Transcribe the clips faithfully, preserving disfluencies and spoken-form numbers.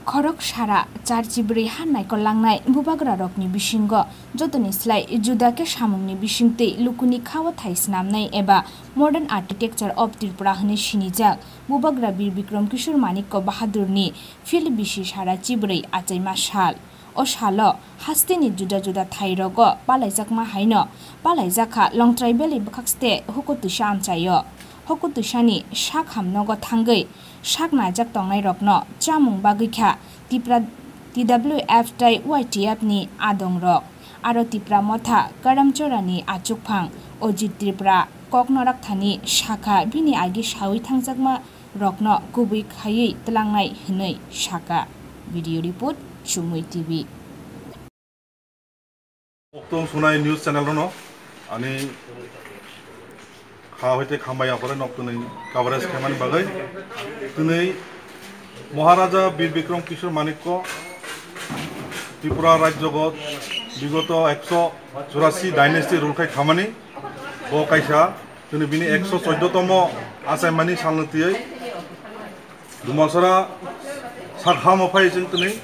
Khorok sara char chibrwi ha naikol langnai bubagrarokni bisingo jotoni slai juda khe samungni bisingtwi lukuni kha-o thai snamnai eba modern architecture of Tripura hwnwi sinijak bubagra Bir Bikram Kishore Manikya Bahadurni phil bisi sara chibrwi achaima sal. O salo hasteni juda juda thairogo palaijakma haino palaijakha Longtrai Valley bwkhakste Hukutwisa amchaio. Hukutwisani sak hamnogo thangwi sak naijak tongnairokno chamung bagwi kha Tipra T W F tei Y T F ni adongrok. Aro Tipra Motha Karamchorani achukphang Ojit Tripura koknorak thani sakha bini agi sawi thangjakma rokno kubui khaiwi tlangnai hwnwi sakha. Video report, Chumui T V. Okto sunai news channel rono ani kha hoite khambai apore nok twnwi coverage khaimani bagwi twnwi Maharaja Bir Bikram Kishore Manikya Tripura rajyogo bigoto ekso churasi dynasty rule khai khamani bo kaisa twnwi bini ekso choiddotomo achaimani salnwtwi Dumasora sak hamo phai chwng twnwi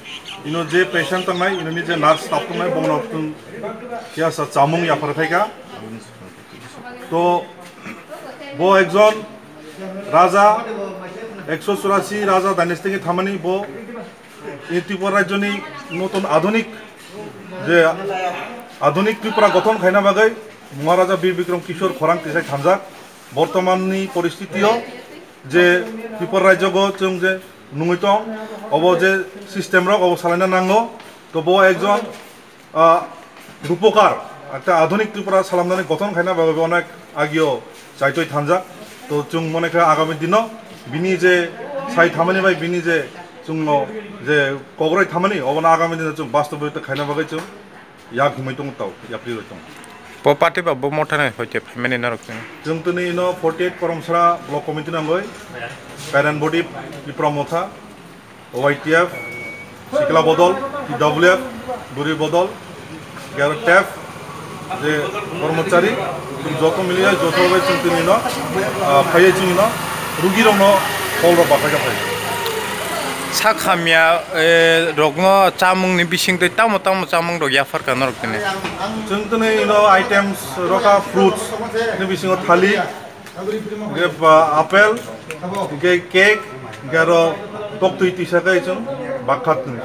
ino je patient tongnai, inoni je nurse staff tongnai, bono chwng kiyasa chamung yaphar phaikha. To bo ekjon raja, ekso churasi raja dynasty ni thamani bo Tripura rajyoni notun adhunik je adhunik Tripura gothon khaina bagwi Maharaja Bir Bikram Kishore khorang tisai thanjak. Bortomanni poristitio je Tripura rajyogo chwng je nungwi tong, obo je system rok obo salaina nango, to bo ekjon, ah, rupokar, ekta adhunik Tripura salamnani gothon khaina bagwi bo onek agio chaitoi thanjak. To chwng mone kha agami dino bini je sai thamani bai bini je chwngno je kogroi thamani obono agami dino chwng bastoboyito khaina bagwi chwng yak himwi tongo tau, yapri roi tongo. Bo party ba bo motha nai hoite phaimani norok chwng. Chwng tini ino forty eight Koromsra Block Committee nangoi, Parent Body, Tipra Motha, Y T F, Sikla Bodol, T W F, Buri Bodol, Garo T F, je kormochari, chwng joto miliya, joto bai chwng tini ino, ah, phaiye chwng ino, rugi rokno hol rok bathai kha phai. Sak hamya, eh, rokno chamungni bisingtwi tamo tamo chamung rok yaphar kha norok tini. Chwng tini ino items rokha fruits ni bisingo thali, hingke ba apple, hingke cake, hingke aro toktwi tisa khe chwng bakha tini.